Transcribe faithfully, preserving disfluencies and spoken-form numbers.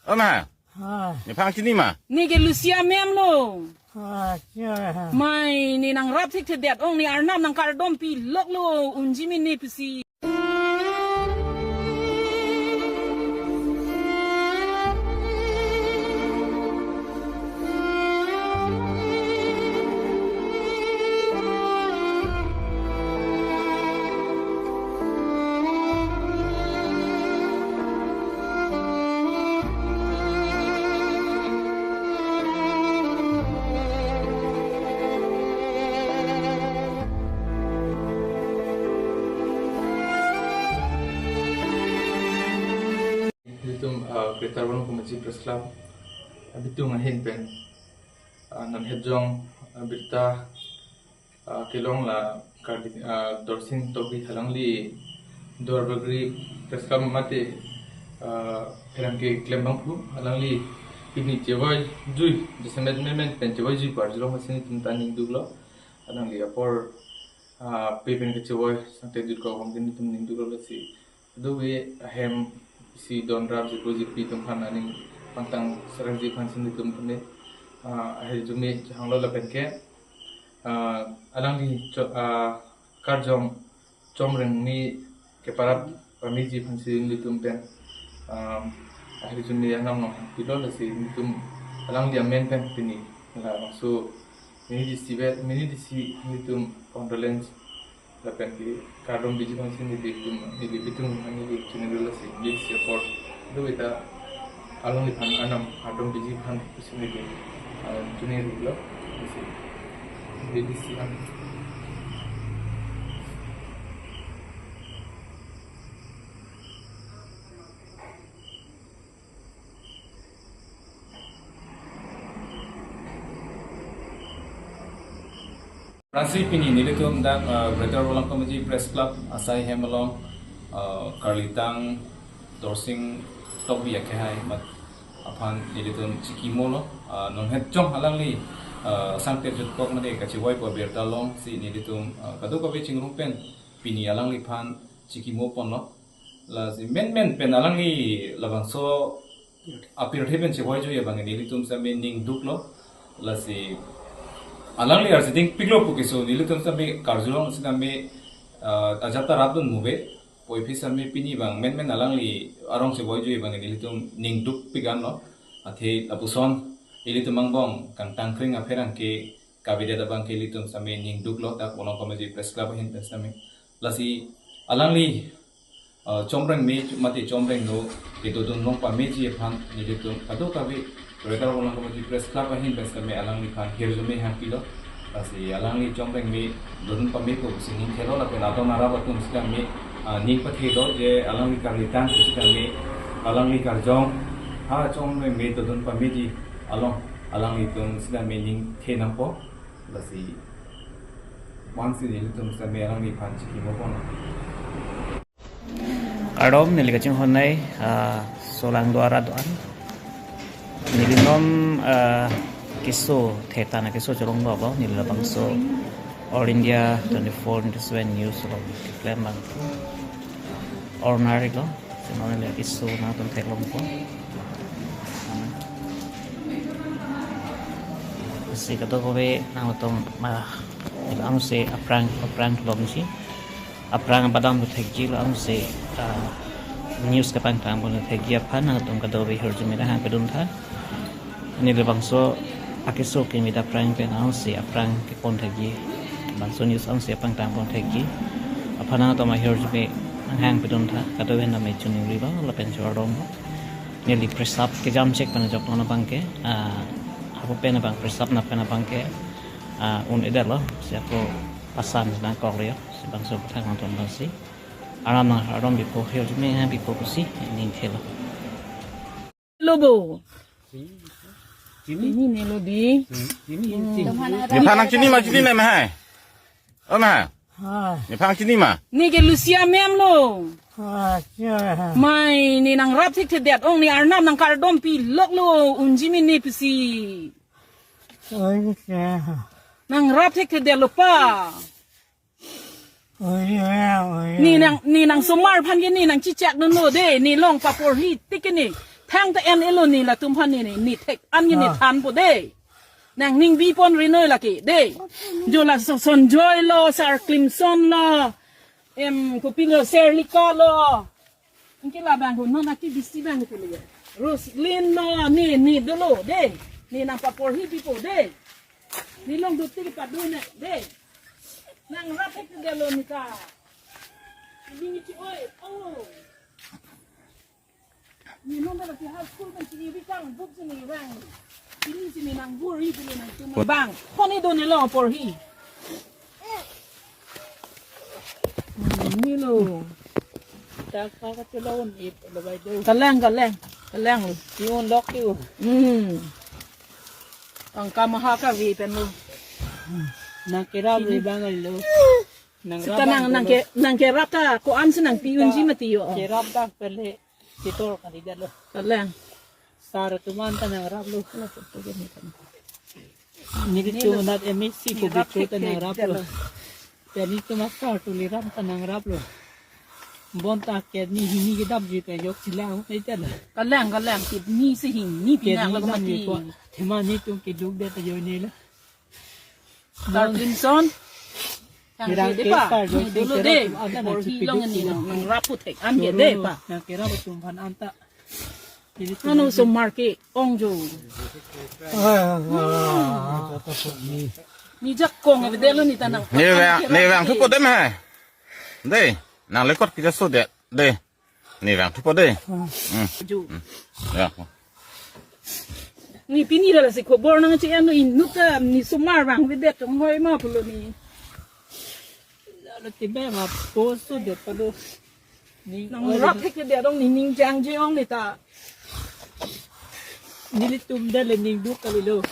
Oi ma. Hai. Nephan chini ma? Ne ke Lucia ma'am lo. Hai, sure. Mai, ne nangrap thekthedet ong, ne arnam nangkardompi loklo, unji mene pusi. Ilitum, ah, Greater Volongkom Maji Press Club abitung ahin pen, ah, Nonhetjong, ah, birta, ah, kelong la Karbi, ah, Dorsing Tokbi alangli Duarbagori Press Club mate, ah, pherangke klembangphu alangli pini chevoijui, jasemet menmen pen chevoijui pu arjulong asin itum ta ningduklo. Alangli apor, ah, pe pen kechevoi sangte jutko abang ke nelitum ningduklo, lasi. Duve ahem isi don rap jipo jipi atum aphan aning pangtang serang ji aphan si nelitum tame, ah, ahirjume chehanglo lapen ke, ah, alangli cho-, ah, karjong Chomrengme keparap pameji aphan si nelitum pen, ah, ahirjume anam nonghangpilo, lasi nelitum alangli amen pen pini labangso mini D C ve, mini D C nelitum condolence lapen ke kardompiji aphan si nelitum, neli bitung aphan neli chinilo, lasi mini D C apor duve ta alangliphan anam kardompiji aphan si neli, ah, chinilo, lasi mini D C aphan. Lasi pini nelitum dak, eh, Greater Volongkom Maji Press Club asai hem along, eh, karlitang Dorsing Tokbi akehai amat aphan nelitum chikimolo, eh, Nonhetjong alangli, eh, sangte jutkok mate kachevoipo abirta alongsi nelitum, eh, kadokave chingrum pen pini alangliphan chikimo ponlo. Lasi menmen pen alangli labangso apirthe pen chevoijui abang nelitum sitame ningduklo. Lasi alangli arjiding piklo pu keso nelitum sitame karjulong sitame, ah, ajat ta rapdun muve. Puvoiphit sitame pini abang menmen alangli arong chevoijui abang nelitum ningduk piganlo. Athe lapuson ilitum angbong kangtangkring apherangke kavedet abang ke ilitum sitame ningduklo dak Volongkom Maji Press Club ahin pen sitame. Lasi alangli, eh, Chomrengme mate Chomrengno kedodun long pameji aphan nelitum kadokave Greater Volongkom Maji Press Club ahin pen sitame alangliphan hirjume hangpilo. Lasi alangli Chomrengme dodun pamepo pusi ningthelo lapen adon arap atum sitame, ah, ning pathelo je alangli karlitang sitame alangli karjong ha Chomrengme dodun pameji along alanglitum sitame ningthe nangpo. Lasi bangsi nelitum sitame alangliphan chikimo pon. Kardom, neli kachinghon nai, ah, Solang Duar arat do-an. Neli non, ah, keso, thetan akeso cholong do abang, neli labangso All India twenty-four into seven News along keklem abang. Ornar lo, sino neli keso nangtum theklongpo. Si kadokave nangtum ma, neli ansi aphrang, aphrang lomsi. Aphrang abadam lo thekji lo ansi, ah, news kapangtang pon thekji aphan nangtum kadokave hirjume nanghang pedun tha. Neli labangso akeso kimi dak aphrang pen ansi aphrang kepon thekji. Bangso news ansi apangtang pon thekji aphan nangtum ahirjume nanghang pedun tha. Kadokave name choningri abang lapen chardom abang. Neli press up kejam chek pen ajok non abang ke, ah, hapu pen abang press up na pen abang ke, ah, un-edetlo, si ako pasan nangkoklo, si bangso pathak nangtum abangsi. Aram nang aram bipo, hirjume hang bipo pusi ningthelo. Lo bo. Chini. Chini ne lo di. Chini, chini. Nephan nangchini ma, chinine ma hai? Oi ma. Hai. Nephan chini ma? Ne ke Lucia ma'am lo. Hai, sure. Mai, ne nangrap thekthedet ong, ne arnam nangkardompi loklo, unji mene pusi. Oi, sure. Nangrap thekthedetlo pa. Oi, oi, oi. Ne nang, ne nangsomar aphan ke ne nangchichak dunlo de, ne long paporhi tik ke ne. Thang ta en-elo ne latum aphan ne, ne, ne thek-an ne, ne Ah. thanpo de. Nangning bipon rinoi lake de. Jo laso Sonjoy lo, Sar Klimson lo. Em, kopilo, Serlika lo. Anke labang ho, non aki bisi bang ko le. Roslyn lo, ne, ne dolo de. Ne nangpaporhi pipo de. Ne long dut ti padun ne de. Nangrap hek delo ne ta. Ini ni chi oi. Oh. Ne non da ki high school kan chi wi kang buk chi ne rang. Ini chi ne nang bur hi ne nangtum bang. Ko ne do ne lo porhi. Hmm, ne lo. Tak pa ka chulon ip lo bai do. Kalang, kalang. Kalang. Ti un lok ti u. Hmm. Ang kamaha ka wi pen lo. Nangkerap ri bang lo. Nangrap sita nang, bang nang dolo. Ke, nangkerap ta ko-an si nangpi unji mati yo. Kerap bang pele. Kitor kali dalo. Kalang. Sar atum an ta nangrap lo. Nelitum nat M A C ko kerap bikro ta nangrap lo. Dalo. Nelitum a Sar Tuliram ta nangrap lo. Bonta ke ne hini kedam ji ta yok sila ho ne dalo. Kalang, kalang, ke ne si hini pinak kedam lo ji mati. Ko. Thema nelitum keduk de ta yo ne lo. Sar Klimson. Nirang ke de pa. Sar Joyce dolo de. Kerap atum an porhi nangchipiduk long ne lo. Nangrap pu thek-an ke de pa. Nangkerap atum aphan anta. Ano osomar ke-ong jo. Ah, ah, ah, ah, ah. Ne jakong ave delo ne ta nang. Ne vang, ne vang thupo de ma. De, nang lekot kita so de. De. Ne vang thupo de. Hmm. Jo. Hmm. Ya. Ne pini la si khobor nangchi-en lo inut ta ne osomar vangvedet tong hoi ma pulo ne. Lalo ti bang a post so det pa do. Nangrap hek ke dia dong ne ning jangje ong ne ta. Nelitum da le ning duk kali lo.